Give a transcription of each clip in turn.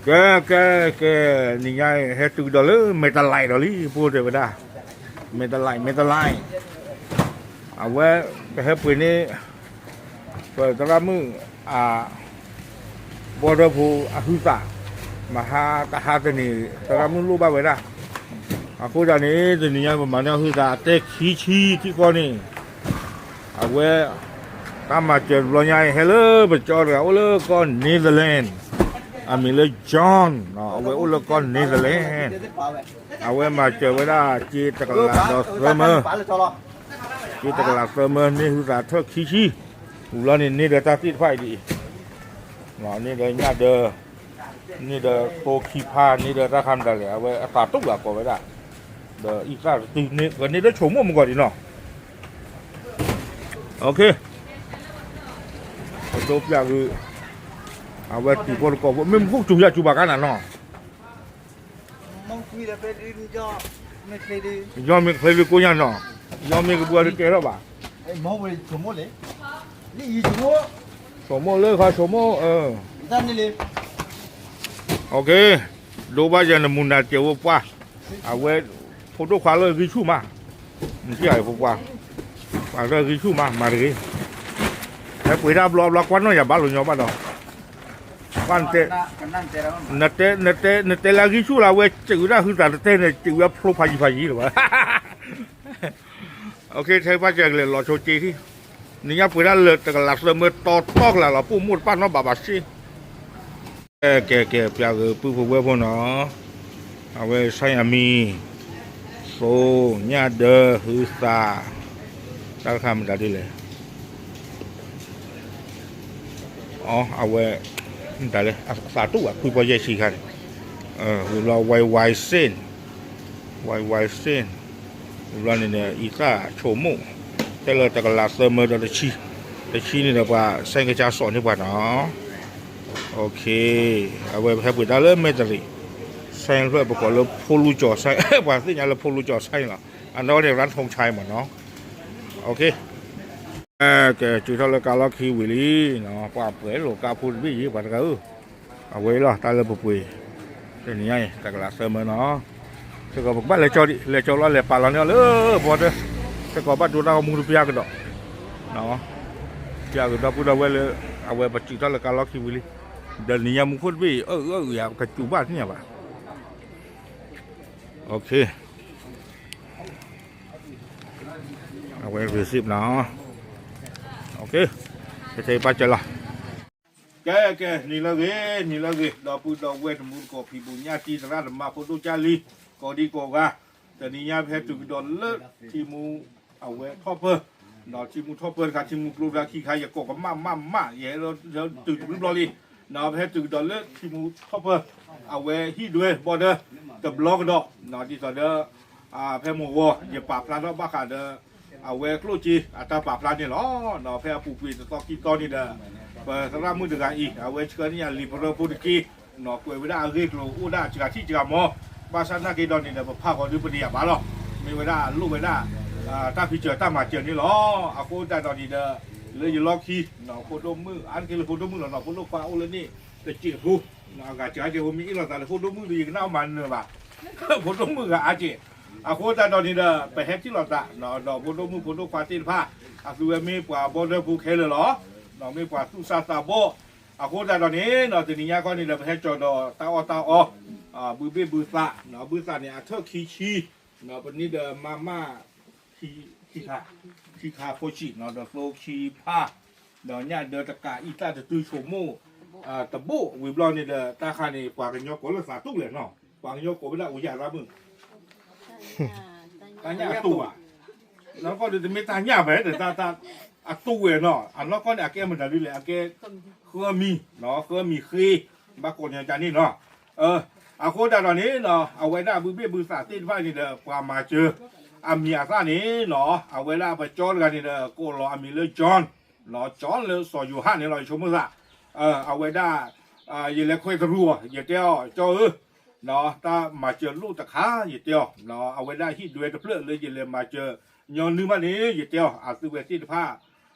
ကဲ ကဲ ကဲ, နံၤညါအံၤ ဟဲတုၤကဒီးလၢမဲာ်တလံဒီးလံ ဖိတဲဝဲဒၣ်, မဲာ်တလံ မဲာ်တလံ, အဝဲ ပဟဲပှ့ၤန့ၢ် ပသရၣ်မုၣ် အ ဘီဒၢဖိအဟုသး, မဟါတဟါတနံၤ သရၣ်မုၣ်လိၣ်ဘၣ်ဝဲဒၣ်, အဃိသတးန့ၣ် တနံၤညါပမၤန့ၢ်အဟုသးအတဲခံဆံထံကီၢ်န့ၣ်, အဝဲ တၢ်မၤစၢၤတဘျီညါအံၤ ဟဲလၢပကၠီတဂၤအိၣ်လၢကီၢ် Netherlands, အမံၤလၢ John, အဝဲအိၣ်လၢကီၢ် Netherlands, အဝဲမၤစၢၤဝဲဒၣ်စ့တကလးဒီးသၢမၢ စ့တကလးသၢမၢ န့ၢ်ဟုသးထၢၣ်ခံဆံ, ဝံၤလီၤန့ၣ် န့ၢ်ဒီးတၢ်သ့ၣ်တဖၣ်အံၤဒ်အံၤ, န့ၢ်ဒီးညၣ်ဒၢ, န့ၢ်ဒီးသိခံဖါ, န့ၢ်ဒီးတၢ်ခါမတၤလဲၣ်, အဝဲအသးတူၢ်ဘၣ်ကိးဝဲဒၣ်, ဒီးအံသၣ်တတုၤန့ၢ် ကန့ၢ်ဒီးဆိကမိၣ်မုၢ်ကီၢ်ဒံးနီၤ, ပဒိပျၢ်ဂုာ်, အဝဲတုၤဖိတကိးဖိ မ့ၢ်မူခိၣ်ကစူၤယၤစူၤဘၣ်ကါနၤနီၤ ယီမ့ၢ်ချ့ဒုကိညါနီၤ, ယီမ့ၢ်ကဘှါဒုကဲထီၣ်ဘၣ်, ဆိကမိၣ်လၢခီဆိကမိၣ်, ဒိဘၣ်ယၤနမူၤနၤစဲးဝဲပှၢ်, အဝဲ ဖိဒိၣ်ခွါလၢဂံၢ်ဆူၣ်မး, မ့ၢ်ဖိပှၢ်, ပှၤလၢဂံၢ်ဆူၣ်မး မၤတဂ့ၤ, ဟဲပှ့ၤတၢ်ဘျီဘျီကွၢ်နီၣ်ယၤဘၣ်လိာ်ညီဘၣ်ဒီး, ကွၢ် နတဲ နတဲ နတဲလၢဂံၢ်ဆူၣ်လၢအဝဲစံးဝဲဒၣ်ဟုသးတတဲန့ၣ် စံးဝဲဖျိဖးယံၤဖးယံၤလၢၤဘၣ်, ထဲဘၣ်စဲးကလဲၤလီၤဆိစ့ထံ, နံၤညါပှ့ၤဒၣ်လၢတကလးသၢမၢတီတီကလးလီၤ ပိာ်မိၢ်တပၣ်နီတဘးဘၣ်စ့ ကဲ ကဲ ပၠးဂ့ၤပုၢ်ဖိဝဲၢ်ဖိနီၤ, အဝဲဆါယၤမံၤ, သိ ညၣ်ဒၢ ဟုသး, တၢ်တခါမတၤဒ်လဲၣ်, အဝဲ မတၤလဲၣ် အသးတူၢ်ဘၣ်ခွံပီယဲၢ်ဆံခါန့ၣ်, ဝံၤဘျီ ဝဲဝဲစ့ၣ်, ဝဲဝဲစ့ၣ်, ဝံၤဘျီန့ၣ်ဒီး အံသၣ်ဆိကမိၣ်, တဲလၢတကလးသၢမၢဒီးတဆံ, တဆံန့ၣ်ဒီးပှၤ ဆဲကစၢ်စိးန့ၢ်ပှၤနီၤ အဝဲဟဲပှ့ၤတၢ်လၢမဲာ်တရံး, ဆဲဖျၢၣ်ပကိးလၢဖိလူကၠီၤဆဲ, ပှၤသ့ၣ်ညါလၢဖိလူကၠီၤဆဲန့ၣ်လီၤ, အနီၢ်န့ၣ် ရၢၣ်ထိၣ်ဆဲမးနီၤ, ကဲ တုၤထီၣ်လၢကါလီၢ်ခံဝံၤလံ, ပှၤပှဲၤလိာ်ကါဖိတဘ့ၣ်ယံၤ ပှၤတဂၤဧၢ, အဝဲလီၤ တၢ်လၢပပှ့ၤ, တနံၤညါအံၤ တကလးသၢမၢနီၤ, စ့ၢ်ကီးပကဘၣ်လဲၤကၠီဒံး လဲၤကၠီလီၤ လဲၤပာ်လီၤန့ၢ်အီၤလၢဘီဒၢ, စ့ၢ်ကီးဘၣ်ဒိတၢ်ဂီၤမူတပျၢ်ကဒီး ပၠးကဒီပုၢ်ဒီဝဲၢ်လၢ အဝဲပတုၤထီၣ်လၢကါလီၢ်ခံဝံၤလံ, ဒီးနံၤညါမူခိၣ်တဘ့ၣ်အံၤ အၢအၢအံၤ ပကစူၤဘၣ်သ့ၣ်ညါဘၣ်, အဝဲ receipt နီၤ, ကဲ ပၢ်စၢၤလီၤ, ကဲ ကဲ နံၤလၢအဂ့ၤ နံၤလၢအဂ့ၤ ဒီပုၢ်ဒီဝဲၢ်တံၤသကိးဖံးဘူးညၣ်တံၤသရၣ်သမါဖိဒိၣ်ကၢ်လံၤ ကိးဒံကိးဂၤ, တနံၤညါပဟဲတုၤကဒီးလၢထံမူ အဝဲထီၣ်ပၢၢ်, ဒီးထံမူထီၣ်ပၢၢ်တခါ ထံမူကျိတခါခံခါ ယကိးကမၣ်မၣ်မၣ် ယဟဲတုၤတဘျီဘျီလံ, ဒီးပဟဲတုၤကဒီးလၢထံမူထီၣ်ပၢၢ်, အဝဲဟံၣ်ဒွဲဘီဒၢ တဘျီကဒီး, ဒ်သိးဒီး ဖဲမုၢ်ဂီၤ ယပာ်ဖျါထီၣ်ဘၣ်ဃးဒီး အဝဲကျိၣ်စ့အတၢ်ပာ်ဖျါန့ၣ်လီၤ. ဖဲအပူၤကွံာ်တသီခံသီန့ၣ်ဒီး ပသရၣ်မုၣ်တဂၤအံၤ အဝဲဆှၢန့ၢ်ယၤလံာ်ပရၢဖိတက့ၢ်, ကွဲးဝဲဒၣ်အဂ့ၢ်ကျိၤအိၣ်ဒၣ်စှၤထံၣ်စှၤမီၤ, ဘၣ်ဆၣ်နာ်က့ဒီးန့ၣ်ဒီး ပဖးဃီၤဒုးပတယာ်ဘၣ်လီၤ. မ့ၢ်ဝဲဒၣ်လိၣ်ဝဲဒၣ် တၢ်ဖံးစၢၤတၢ်မၤစၢၤန့ၣ်လီၤ. အဃိသတးဒီးန့ၣ်ဒီး လၢယလီၢ်ခံ ဖိဒိၣ်မုၣ် အါတက့ၢ်လၢဖိဒိၣ်မုၣ်လီၤနီၤ, ဖိဒိၣ်ခွါအိၣ်လၢန့ၣ် တစဲးဖိ, အဂၤစှၤကဲးဖိမ့ၢ်အ့ၣ်လိာ်သးလၢဖိဒိၣ်မုၣ်ဒီး ယကနၣ်မၤနၢၤဘၣ်, ဖိဒိၣ်မုၣ်ဂၤအါက့ၢ်, အဃိသတးဒီးန့ၣ်ဒီး ပဟဲထံၣ်လိာ်သး ဒီးဖိဒိၣ်မုၣ်ဖိဒိၣ်ခွါသ့ၣ်တဖၣ် အသုဝဲမ့ၢ်ပှၤဘီဒၢဖိခဲလၢာ်လီၤ. မ့ၢ်ပှၤသူၣ်စၢ်သးဘီၣ်, အဃိသတးဒီးန့ၣ် တနံၤညါခီန့ၣ်ဒီး ပဟဲကၠီၤဒီးတၢ်အီၣ်တၢ်အီ, ဘုဘ့ၣ်ဘုသး, ဘုသးန့ၣ် အထၢၣ်ခံဆံ, ပန့ၢ်ဒီးမးမး ခံခါ, ခံခါဖိဆံး ဒီးသိခံဖါ, ဒီးညၣ်ဒၢတကး အံသၣ်တတုၤဆိကမိၣ် တဘိၣ်ဝံၤဘျီန့ၣ်ဒီး တၢ်ခါန့ၣ် ပှၤကညီကိးလၢသးတူၢ်လဲၣ်နီၤ, ပှၤကညီကိးဝဲဒၣ်အိၣ်ယၤသးမုၣ် တၢ်ညၣ်အတူၢ်ဘၣ်, နီၢ်ကီၢ်ဒီးတမ့ၢ်တၢ်ညၣ်ဘၣ်ဒီး တၢ်အတူၢ်ဝဲနီၤ, အနီၢ်ကီၢ်န့ၣ် အကဲမတၤဒ်လဲၣ် အကဲ ဃၢမံၤ, ဃၢမံၤဃ့, ဘၣ်ကိးညါကန့ၣ်နီၤ, အဃိသတးဒီးန့ၣ်နီၤ အဝဲဒၣ်ဘုဘ့ၣ်ဘုသးသ့ၣ်တဖၣ်န့ၣ်ဒီး ပှၤမၤစၢၤ အမံၤအသၣ်န့ၣ်နီၤ အဝဲဒၣ်ပကၠီတဂၤန့ၣ်ဒီး ကိးလီၤအမံၤလၢ John, John လၢစီၤယိၤဟၣ်န့ၣ်လီၤ ယဆိကမိၣ်သး, အဝဲဒၣ် ယလဲၤခွဲးတရူးအီၤ ယတဲအီၤ ကၠီဧၢ တၢ်မၤစၢၤလိၣ်တခါ ယတဲအီၤ, အဝဲဒၣ်ဟံၣ်ဒွဲတဖျၢၣ်လၢယလဲၤမၤစၢၤညီနုၢ်ဘၣ်န့ၣ် ယတဲအီၤ အသုဝဲသ့ၣ်တဖၣ်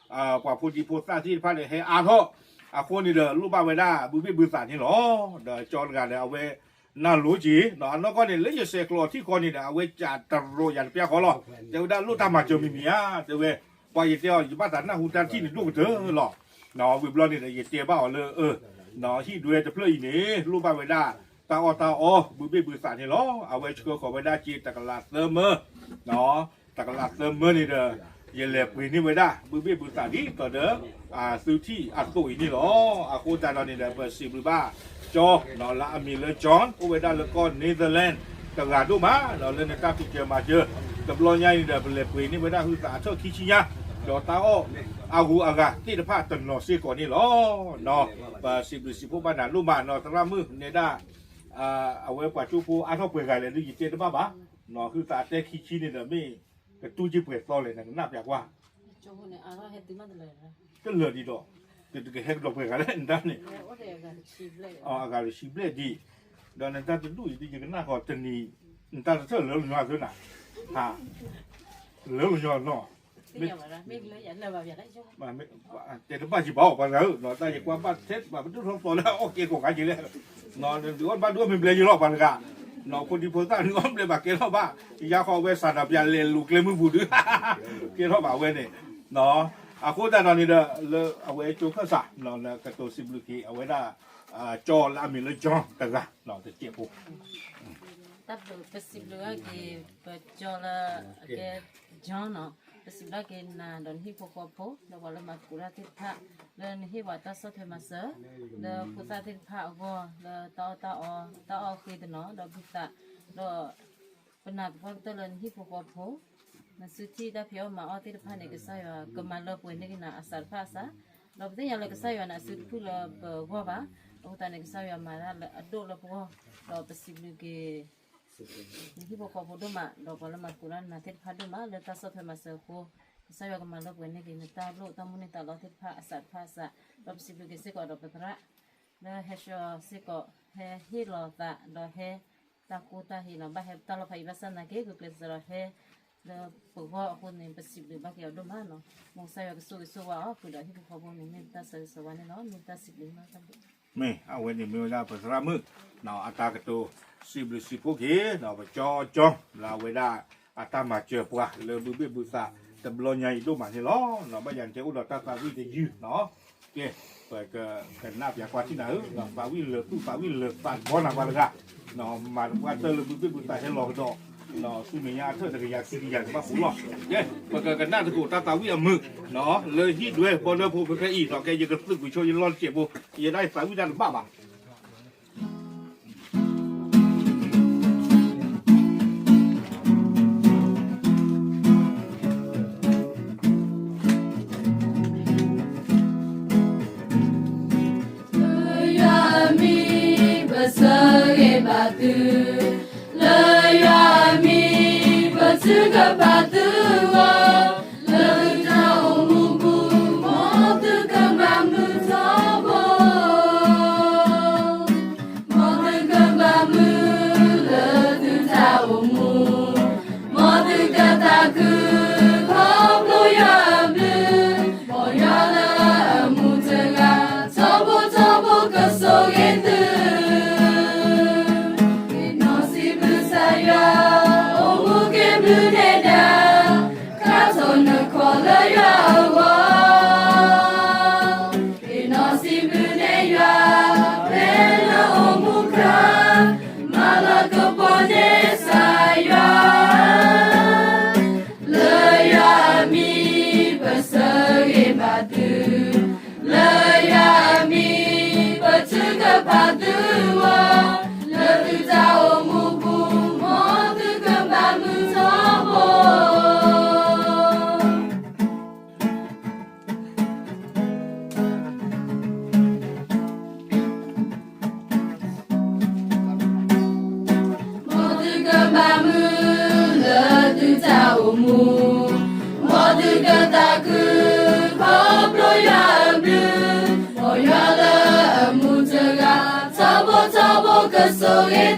ပှၤဖိဒံဖိသၣ်သ့ၣ်တဖၣ်န့ၣ် ဟဲအါထီၣ် အဃိန့ၣ်ဒီး လိၣ်ဘၣ်ဝဲဒၣ်ဘုဘ့ၣ်ဘုသးန့ၣ်လီၤ. ဒီးကၠီတဂၤဒီး အဝဲနၢ်လိၤက့ၤ ဒီးအနီၢ်ကီၢ်န့ၣ် လၢယဆဲးကျိးထံၣ်ဃီန့ၣ်ဒီး အဝဲကးတရီးယၤတပျၢ်ဃီလီၤ. တဲဝဲဒၣ်လိၣ်တၢ်မၤစၢၤမံၤမံၤဧါ, တဲဝဲ, ပှၤယတဲအီၤ ယဘၣ်သးနၢ်ဟူတၢ်ထံၣ်န့ၣ်ဒိၣ်ကတၢၢ်လီၤ. ဝံၤဘျီန့ၣ်ဒီး ယတဲဘၣ်အီၤလၢ အၢ ဟံၣ်ဒွဲတဖျၢၣ်အံၤန့ၣ် လိၣ်ဘၣ်ဝဲဒၣ် တၢ်အီၣ်တၢ်အီ ဘုဘ့ၣ်ဘုသးန့ၣ်လီၤ. အဝဲဆှၢဃီၤဝဲဒၣ်က့ၤတကလးသၢမၢ, တကလးသၢမၢန့ၣ်ဒီး ယလဲၤပှ့ၤန့ၢ်ဝဲဒၣ် ဘုဘ့ၣ်ဘုသးဒ်သိးဒီး သုထံၣ်အသိးအံၤန့ၣ်လီၤ. အဃိသတးဒီးန့ၣ်ဒီး ပစံးဘျုးဘၣ်ကၠီ လၢအမံၤလၢ John အိၣ်ဝဲဒၣ်လၢကီၢ် Netherlands တဂၤဒိၣ်မး ဒီးလၢနတၢ်ဖံးစၢၤမၤစၢၤ တဘျီညါအံၤန့ၣ်ဒီး ပလဲၤပှ့ၤန့ၢ်ဝဲဒၣ်ဟုသးအထၢၣ်ခံဆံညါ ဒီးတၢ်အီၣ်အဂုၤအဂၤသ့ၣ်တဖၣ်တနီၤစ့ၢ်ကီးန့ၣ်လီၤ. ပစံးဘျုးစံးဖှိၣ်ဘၣ်နၤဒိၣ်မးနီၤ သရၣ်မုၣ်နဲဒၣ် အဝဲပှၤကၠိဖိအါထီၣ်ပှဲၤဂၤလဲၣ်ဒီး ယတဲတဘၣ်ဘၣ်, ဟုသးအတဲခံဆံန့ၣ်ဒီး မ့ၢ်ကတူၢ်က့ၤပှဲၤသီလဲၣ် နကနၣ်ပျးကွၢ် တလၢာ်ဒံးဒီး တကဟဲကဒီးပှဲၤဂၤလဲၣ် နတၢ်န့ၣ် အဂၤတဆံဘျဲၣ်ဒံး, ဒီးနတၢ်တဒူၣ်အံၤဒ်ယကနၣ်ဃီတနံၤ နတၢ်တထၢၣ်လၢလီၤညီအသၢနၤ, လၢလီၤညီနီၤ တဲတဘၣ်ကံဘၣ်အီၤပှၤတဂၤဧၢ, တၢ်ယကွၢ်ဘၣ်ထဲဘၣ်ပဒိၣ်ထီၣ်သီလၢအအီၣ်ကဲကိးဂၤက့ၤလဲၣ်, ဒုးအီၣ်ဘၣ်ဒုးအီၣ်မ့ၢ်ဘျဲၣ်ယလီၤပှၤတဂၤ, ဖိဒံဖိသၣ်ဒုးအီၣ်ဘျဲၣ်ဘၣ်ကဲထီၣ်ဘၣ်, ယါဃီဝဲစးဒီးပျးလဲၤလိၤကျဲမုၢ်ပူၤဒုး ကဲထီၣ်ဘၣ်ဝဲန့ၣ်, အဃိသတးဒီးန့ၣ်ဒီး လၢအဝဲကၠိခၢၣ်စး ကတိၤစံးဘျုးက့ၤ အဝဲဒၣ် ကၠီလၢအမံၤလၢ John တဂၤ တစဲးဖိ တၢ်ဘျုး ပစံးဘျုးက့ၤ ပကၠီလၢအကဲ John နီၤ, ပစံးဘျုးက့ၤနၤဒီးနဟံၣ်ဖိဃီဖိ လၢပှၤလၢမၤသကိးတၢ်သ့ၣ်တဖၣ် လၢနဟ့ၣ်ပှၤတၢ်ဆီၣ်ထွဲမၤစၢၤ လၢဖိသၣ်သ့ၣ်တဖၣ်အဂီၢ် လၢတၢ်အီၣ်တၢ်အီ တၢ်အီၣ်ဃ့တနီၤ ဒီးဘုသး ဒီး ပနာ်သပှၢ်ကတၢၢ်လၢနဟံၣ်ဖိဃီဖိ နစုထံၣ်တၢ်ဖံးအီၣ်မၤအီၣ်သ့ၣ်တဖၣ်န့ၣ် ကစၢ်ယွၤကမၤလၢပှဲၤန့ၢ်က့ၤနၤအစးတဖၣ်အစး, ဒီးပသ့ၣ်ညါလၢကစၢ်ယွၤန့ၣ် အစုတဖုလၢပဂီၢ်ဘၣ်, အဃိသတးန့ၣ် ကစၢ်ယွၤမၤတၢ်လၢအဒိၣ်လၢပဂီၢ်, ဒီးပစံးဘျုးက့ၤ နဟံၣ်ဖိဃီဖိဒိၣ်မး ဒီးပှၤလၢမၤသကိးတၢ်နၤသ့ၣ်တဖၣ်ဒိၣ်မး လၢတၢ်ဆီၣ်ထွဲမၤစၢၤအဃိ, ကစၢ်ယွၤကမၤလၢပှဲၤန့ၢ်က့ၤနတၢ်ဘျုးတၢ်မုၢ်န့ၢ်သးလီသ့ၣ်တဖၣ်အစးတဖၣ်အစး, ဒီးပစံးဘျုးက့ၤစ့ၢ်ကီးဒီးပသရၣ် လၢဟဲဆှၢစ့ၢ်ကီး ဟဲဟ့ၣ်လီၤသး ဒီးဟဲတၢ်ကိၢ်တၢ်ဟ့ၣ်နီၤ ဘၣ်ဟဲတၢ်လီၢ်ဖးယံၤဘၣ်ဆၣ်သနာ်က့ ဂုာ်ကျဲးစၢးဒီးဟဲ လၢပဂီၢ်အဃိန့ၣ် ပစံးဘျုးဘၣ်က့ၤအီၤဒိၣ်မးနီၤ, မ်ကစၢ်ယွၤကဆိၣ်ဂ့ၤဆိၣ်ဝါအီၤ ဃုာ်ဒီးဟံၣ်ဖိဃီဖိန့ၣ်မ့ၢ်တၢ်ဆၢဂ့ၤဆၢဝါန့ၣ်လီၤ, မ့ၢ်တၢ်စံးဘျုးမးတၢ်ဘျုး မ့ၢ်အဝဲန့ၣ်မ့ၢ်ဝဲဒၣ်ပသရၣ်မုၣ် အတၢ်ကတိၤ စံးဘျုးစံးဖှိၣ်က့ၤ ပကၠီကၠီ လၢအဝဲဒၣ် အတၢ်မၤစၢၤပှၤလၢဘုဘ့ၣ်ဘုသး တဘျီညါအံၤဒိၣ်မးန့ၣ်လီၤ. ဘၣ်ယၤန့ၣ်တဲအိၣ်ဒီးတၢ်သးဝံၣ်တယုၢ်နီၤ, ကဲ ပကကနၣ်ပၠးကွၢ်ထံၣ်နၤဧၢ, သးဝံၣ်လၢာ်သူၣ်သးဝံၣ်လၢာ်သးတဘီနၤပှၤတဂၤ, မၤတပှၢ်တၢၢ်လၢဘုဘ့ၣ်ဘုသးဟဲလီၤကဒီး ဆူမဲာ်ညါအထၢၣ်တကယၤခံကယၤကဘၣ်ပူၤလီၤ. ကဲ ပကကနၣ်သကိးတၢ်သးဝံၣ်အမုာ် လၢဟံၣ်ဒွဲဘီဒၢဖိဖဲဖဲအံၤနီၤ, ကဲ ယကသုးကွံာ်ဆိယလီၢ်တစဲးဖိ, ယဲဒၣ်ယသးဝံၣ်တၢ်တဘၣ်ဘၣ်. လၢယွၤအမံၤ ပဆၢဂ့ၤဘၣ်သု, လၢယွၤအမံၤ ပထုကဖၣ်သုဂီၢ်, လၢသုတၢ်အိၣ်မူပူၤ မ်သုကဘၣ်မုာ်ထီဘိ မ်သုကဘၣ်မုာ်လၢသုတၢ်အိၣ်မူ, မ်သုကသးခုခီဖျိယွၤအဘျုး, မ်ယွၤလၢအမူတဂၤ ထီဘိထီဘိကဆိၣ်ဂ့ၤသု. သ့ၣ်နီၣ်စံးဘျုးကစၢ်ယွၤ အိၣ်မူက့ၤဘျုးနဲဒၣ်, ခါထီၣ်နခီၣ်လၢယွၤအဂီၢ် သ့ၣ်နီၣ်စံးဘျုးနဲယွၤ ဖဲလၢအိၣ်မူခါ, မၤလၤကပီၤန့ၢ်ကစၢ်ယွၤ, လၢယွၤအမံၤ ပဆၢဂ့ၤဘၣ်သု, လၢယွၤအမံၤ ပထုကဖၣ်သုဂီၢ်, လၢသုတၢ်အိၣ်မူပူၤ မ်သုကဘၣ်မုာ်ထီဘိ မ်သုကဘၣ်မုာ်လၢသုတၢ်အိၣ်မူ, မ်သုကသးခုခီဖျိယွၤအဘျုး, မ်ယွၤလၢအမူတဂၤ ထီဘိထီဘိကဆိၣ်ဂ့ၤသု. သ့ၣ်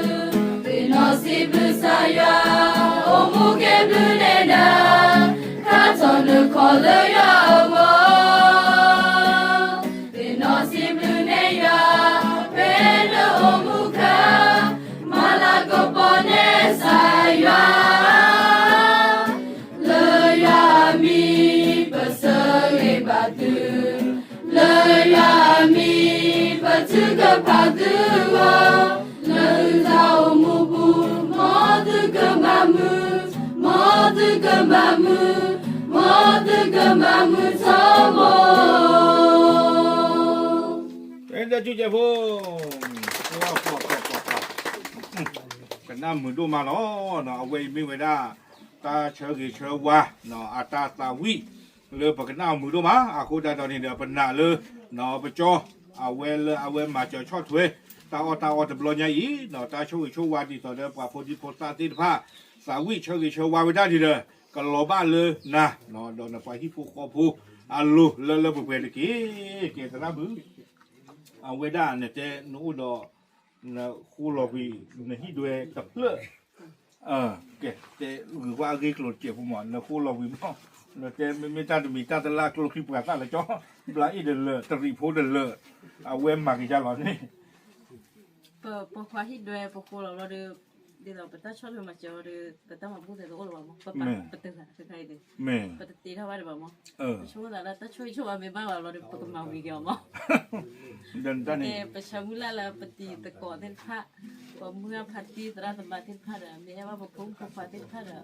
နီၣ်စံးဘျုးကစၢ်ယွၤ အိၣ်မူက့ၤဘျုးနဲဒၣ်, ခါထီၣ်နခီၣ်လၢယွၤအဂီၢ် သုကဖးသုဂီၤ လၢသုတၢ်အိၣ်မူပူၤ, မ်သုကမၤမုာ်, မ်သုကမၤမုာ်, မ်သုကမၤမုာ်ဆိမိၣ်. ကနၣ်မုာ်ဒိၣ်မးလီၤ. အဝဲအံၤမ့ၢ်ဝဲဒၣ် တၢ်ဆၢဂ့ၤဆၢဝါ အတၢ်သးဝံၣ် လၢပကနၣ်မုာ်ဒိၣ်မး, အဃိသတးဒီးန့ၣ်ဒီး ပနာ်လၢ ပကၠီ အဝဲလၢအဝဲမၤစၢၤဆီၣ်ထွဲ တၢ်အီၣ်တၢ်အီတဘျီညါအံၤ တၢ်ဆိၣ်ဂ့ၤဆိၣ်ဝါဒ်သိးဒီးပှၤဖိဒံဖိသၣ်သ့ၣ်တဖၣ် သးဝံၣ်ဆၢဂ့ၤဆၢဝါဝဲဒၣ်န့ၣ်ဒီး ကလီၤဘၣ်လၢနၤ ဒီးနပှၤဟံၣ်ဖိဃီဖိအလိၤလၢလၢပှဲၤပှဲၤတက့ၢ်. ကဲသရၣ်မုၣ် အဝဲဒၣ်နတဲနအိၣ်ဒီး နဃိလီၤကွံာ် နဟံၣ်ဒွဲတဖျၢၣ် ကဲ တဲဂုၤကွၢ်အဂ့ၢ်ကျိၤတစဲးဖိမး နဃိလီၤကွံာ်မး, နတဲမ့မ့ၢ်တၢ်တမံၤတၢ်တလၢ်ကျိချံပှၤသၣ်လၢကၠီ ဘျးအ့ၣ်တလၢာ် တရံးဖိတလၢာ် အဝဲမၤက့ၤယါလီၤန့ၣ် ပပိာ်ခွါဟံၣ်ဒွဲပဃိလီၤဘျီဒီး ဒ်သိးပတၢ်ဆီၣ်ထွဲမၤစၢၤအီၤဒီး ပတၢ်မၤဘူၣ်သဲးတအိၣ်လၢၤဘၣ်မး, ပပာ်ပတဂၤတခါအံၤန့ၣ် ပတတ့ထီၣ်ဘၣ်ဒံးဘၣ်မး, ပဆိကမိၣ်သးလၢတၢ်ဆိၣ်ဂ့ၤဆိၣ်ဝါမ့ၢ်ဘၣ်ဘၣ်ဘျီဒီး ပကမၤဝံၤက့ၤအီၤမး. ကဲ ပဆၢမုၢ်လၢ်လၢပတံၤသကိးသ့ၣ်တဖၣ် ပှၤမုၢ်ဂၢ်ဖါတံၢ် သရၣ်သမါသ့ၣ်တဖၣ်ဒီး မ့ၢ်အဲၣ်ဘၣ်ပဖိမုၣ်ဖိခွါသ့ၣ်တဖၣ်ဒီး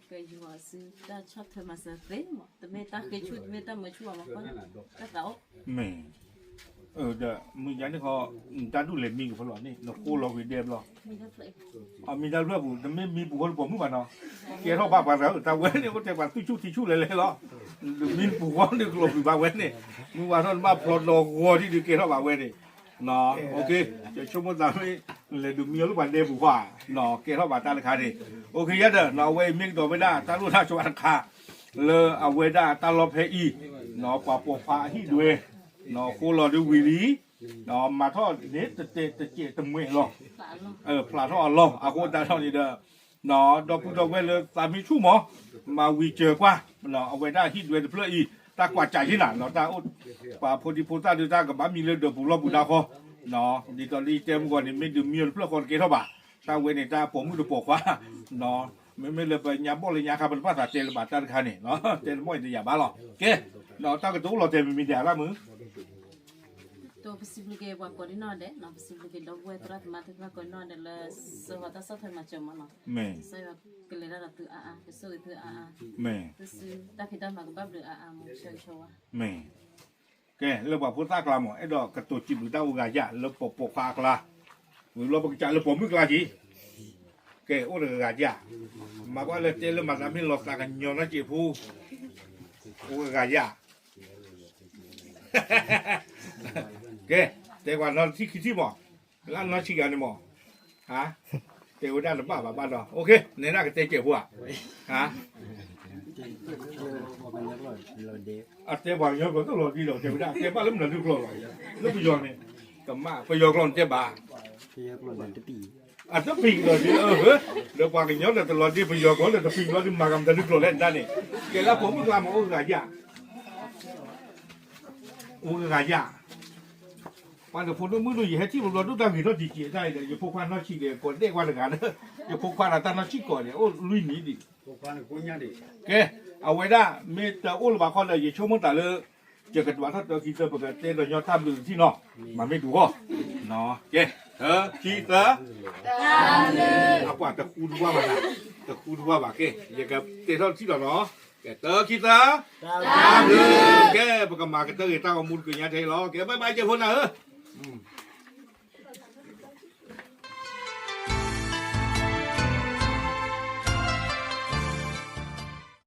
ကယူၤအီၤဆူတၢ်ဆီၣ်ထွဲမၤစၢၤသ့မး, တမ့ၢ်တၢ်ဃ့ဆူၣ် တမ့ၢ်တၢ်မၢဆူၣ်ဘၣ်မး, တၢ်သးအိၣ် မ့ၢ် ဒီးမုၢ်ယါန့ၣ်ခီ တၢ်ဒူၣ်လဲၤမံကဖီလီၤန့ၣ် နဃိလီၤကွံာ်ဒဲဘျီ, အမံတၢ်ဖျၢၣ်အံၤ တမ့ၢ်မံပူၤဃီလၢပိာ်မုၣ်ဘၣ်နီၤ, ကဲထီၣ်ဘၣ်ပှၤသး တၢ်ဝဲန့ၣ် အိၣ်တဲပှၤသူၣ်ဆူၣ်ထံဆူၣ်လဲၤလဲၤလီၤ, တမံပူၤဃီန့ၣ် ကလီၤကွံာ်ဘၣ်ဝဲန့ၣ်, မုၢ်ဝါထီၣ်နဘၣ်ဖျီဒီဂီၤဒ်ဒုးကဲထီၣ်ဘၣ်ဝဲန့ၣ်, ဆိကမိၣ်သးမ့ၢ် လဲၤဒုးမံအီၤလၢပှၤဒဲပူၤဃီဧါ, ကဲထီၣ်ဘၣ်တၢ်တခါန့ၣ်, အိၣ်ခ့ယါဒီး အဝဲအံၤမ့ၢ်ကဒီးဝဲဒၣ်တၢ်လိၣ်တၢ်ဆိးတခါ လၢအဝဲဒၣ်တၢ်လီၢ်ဖဲအံၤ, ပှၤပိာ်ခွါအဟံၣ်ဒွဲ ဃိလီၤဒုးဝံၤလံ, မၤထီၣ်န့ၣ်တတဲာ်တစဲးတမှဲာ်လီၤ, ဖျးထီၣ်အလီၢ် အဃိသတးဒီးန့ၣ်ဒီး ဒီပုၢ်ဒီဝဲၢ်လၢသးမ့ၢ်ဆူၣ်မး မၤဝံၤစၢၤကွၢ် အဝဲဒၣ်ဟံၣ်ဒွဲတဖျၢၣ်အံၤ တၢ်ကွၢ်စးယ့ၢ်နၤ တၢ်အိၣ် ပှၤဖိဒံဖိသၣ်ဒုးတၢ်ကဘၣ်မံလၢဒၢးပူၤလီၢ်ပူၤဒါဃီ, ဒ်သိးလၢယတဲမုၢ်ဂီၤန့ၣ် မ့ၢ်ဒုးမံအီၤတဖျၢၣ်ဃီတကဲထီၣ်ဘၣ်, တၢ်ဝဲန့ၣ် တၢ်ပိာ်မုၣ်တပိာ်ခွါ မ့မ့ၢ်လၢပညါဘီၣ်လၢညါခါ ပတဘၣ်သးတဲလၢၤဘၣ်တၢ်တခါန့ၣ်, တဲတမီၢ်အံၤတယာ်ဘၣ်လီၤ. ကဲ, ဒီးတၢ်ကတိၤအိၣ်လီၤတဲာ်မံၤမံၤဒဲးလၢမုၢ် ပစံးဘျုးက့ၤပှၤကိးဒံနီၢ်ဒဲး, ပစံးဘျုးက့ၤဒီပုၢ်ဝဲၢ်သရၣ်သမါသ့ၣ်တဖၣ်ကိးဒံနီၢ်ဒဲးလၢ စၢၤဝဲတၢ်ဆီၣ်ထွဲမၤစၢၤမးနီၤ, ကစၢ်ယွၤကလဲၤတၢ်ဒီးသုအါအါ, ကဆိၣ်ဂ့ၤသုအါအါ, သုစုတၢ်ဖံးတၢ်မၤကဘၣ်ဘျုးအါအါမး ဆၢဂ့ၤဆၢဝါ ကဲ, လၢပှၤဖိသၣ်ကျါမး အဲၣ်ဒိးကတိၤစံးဘျုးတၢ်အိၣ်ဂၤယၢ် လၢပပိာ်ခွါအကျါ, ဝံၤဘျီပကစးလၢပိာ်မုၣ်ကျါက့ၤ, ကဲ အိၣ်တဂၤယၢ်, မၤကွၢ်လၢတဲလၢမၤသးမ့ၢ်လီၤသးကညီၤနီၢ်က့ၤဖိ, အိၣ်ဂၤယၢ်, ကဲ, တဲကွၢ်နီၢ်ထံၣ်ခံထံၣ်မး, လၢနီၢ်ဆံးဂၤန့ၣ်မး, တဲဝဲဒၣ်တဘၣ်ဘၣ်ဘၣ်ဒီး, နဒၣ်ကတဲကဲးဖိဧါ, အတဲပှၤကညီကျိာ်တလီၤဒ့ဒီး တဲဝဲဒၣ် တဲဘၣ်လၢမနုၤတကျိာ်လီၤ, လၢပယီၤန့ၣ်, ကမၣ် ပယီၤကျိာ်န့ၣ်တဲဘၣ်, အတပံၤဒီးဒ့, ဒီးပှၤကညီဒီးတလီၤဒ့ ပယီၤကျိာ်ဒီးတပံၤဘျီဒုးမၤကမၤတၢ်ဒုးကျိာ်လဲၣ်ဒၣ်န့ၣ်, ကဲလၢပိာ်မုၣ်ကျါမး အိၣ်ဂၤယၢ်, အိၣ်ဂၤယၢ်, ပှၤဒီးဖိဒိၣ်မုၣ်ဒိၣ် ယဟဲထံၣ်ဘျီဘျီဒိၣ်တၢ်ဂ့ၤထီၣ်တံၢ်က့ၤတၢ်အံၤဒီး ယဖိခွါနီၢ်ဆံးဒီး ကိးဒဲးကွၢ်တဂၤဒီး ယဖိခွါဒီးတၢ်နီၢ်ဆံးကိးဒီး အိၣ်လွံၢ်နံၣ်ဒံး, ကဲ, အဝဲဒၣ်မ့ၢ်တအိၣ်လၢၤဘၣ်ခီဒီး ယဆိကမိၣ်သးလၢ ယကဒွးထီၣ်တၢခံသၢ ပကတဲဒီးညီတၢ်ဘျုးတထံၣ်နီၤ, မၤမ့ၢ်ဒူၣ်ဃီ, ကဲ, တၢခံသၢ, အပှၤတဃူတဝၢ်ဘၣ်နၤ, တဃူတဝၢ်ဘၣ် ကဲ, ယကတဲထီၣ်တထံၣ်လီၤနီၤ, ကဲ တၢခံသၢ, တၢ်ဘျုး, ကဲ ပကမၤကတၢၢ်ဂ့ၤတၢ်ဂီၤမူတကညါထဲအံၤလီၤ, ကဲ bye bye ကဲဖိနၤဧၢ,